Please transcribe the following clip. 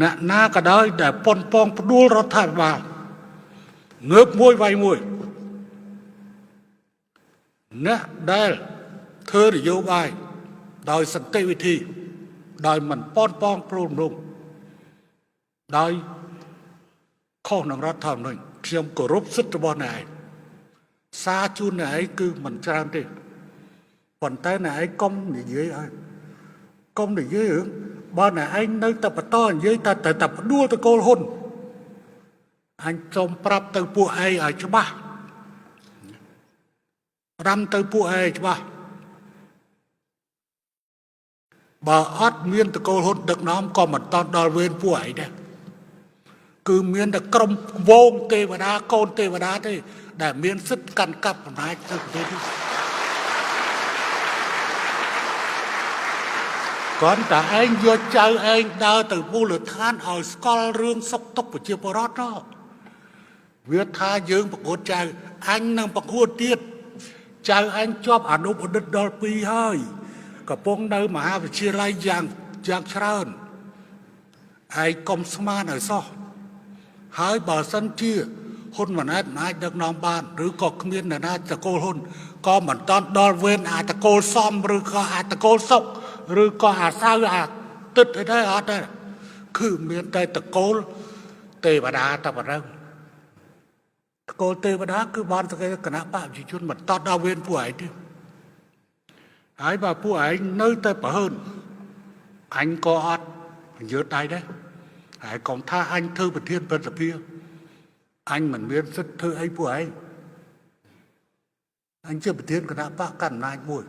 អ្នកណាក៏ដោយដែលប៉ុនប៉ងផ្ដួលរដ្ឋាភិបាលងើបមួយវាយមួយអ្នកដែលធ្វើនយោបាយដោយសន្តិវិធីដោយមិនប៉ុនប៉ងព្រួលរំលំដោយខុសនឹងរដ្ឋធម្មនុញ្ញខ្ញុំគោរពសិទ្ធិរបស់អ្នកឯងសារជូនអ្នកឯងគឺមិនច្រើនទេប៉ុន្តែអ្នកឯងកុំនិយាយឲ្យកុំនិយាយរឿងបើអ្នកឯងនៅតែបន្តនិយាយតែតែផ្ដួលតកូលហ៊ុនអញសូមប្រាប់ទៅពួកឯងឲ្យច្បាស់ផ្ដាំទៅពួកឯងច្បាស់បើអត់មានតកូលហ៊ុនដឹកនាំក៏មិនតន់ដល់វេនពួកឯងដែរគឺមានតែក្រុមវងទេវតាកូនទេវតាទេដែលមានសិទ្ធិកាន់កាប់អំណាចទៅប្រទេសនេះគ្រាន់តែឯងយកចៅឯងដើរទៅមូលដ្ឋានឲ្យស្គាល់រឿងសុខទុក្ខប្រជាពលរដ្ឋនោះវាថាយើងប្រកួតចៅអញនឹងប្រកួតទៀតចៅអញជាប់អនុបណ្ឌិតដល់2ហើយកំពុងនៅមហាវិទ្យាល័យយ៉ាងច្រើនឯងកុំស្មានឲ្យសោះហើយបើសិនជាហ៊ុនម៉ាណែតមិនអាចដឹកនាំបានឬក៏គ្មានអ្នកណាតកូលហ៊ុនក៏មិនតន់ដល់វេនអាតកូលសំឬក៏អាតកូលសុកឬក៏អាសៅអាទឹកអីដែរអត់ដែរគឺមានតែតកូលទេវតាតែប៉ុណ្ណឹងតកូលទេវតាគឺបានសកគណៈបកប្រជាជនមិនតន់ដល់វេនពួកឯងទេហើយបើពួកឯងនៅតែប្រហើនអញក៏អត់យឺតដៃដែរហើយកុំថាអញធ្វើប្រធានព្រឹទ្ធសភាអញមិនមានសិទ្ធិធ្វើអីពួកឯងអញជាប្រធានគណៈបកកណ្ដាលអំណាចមួយ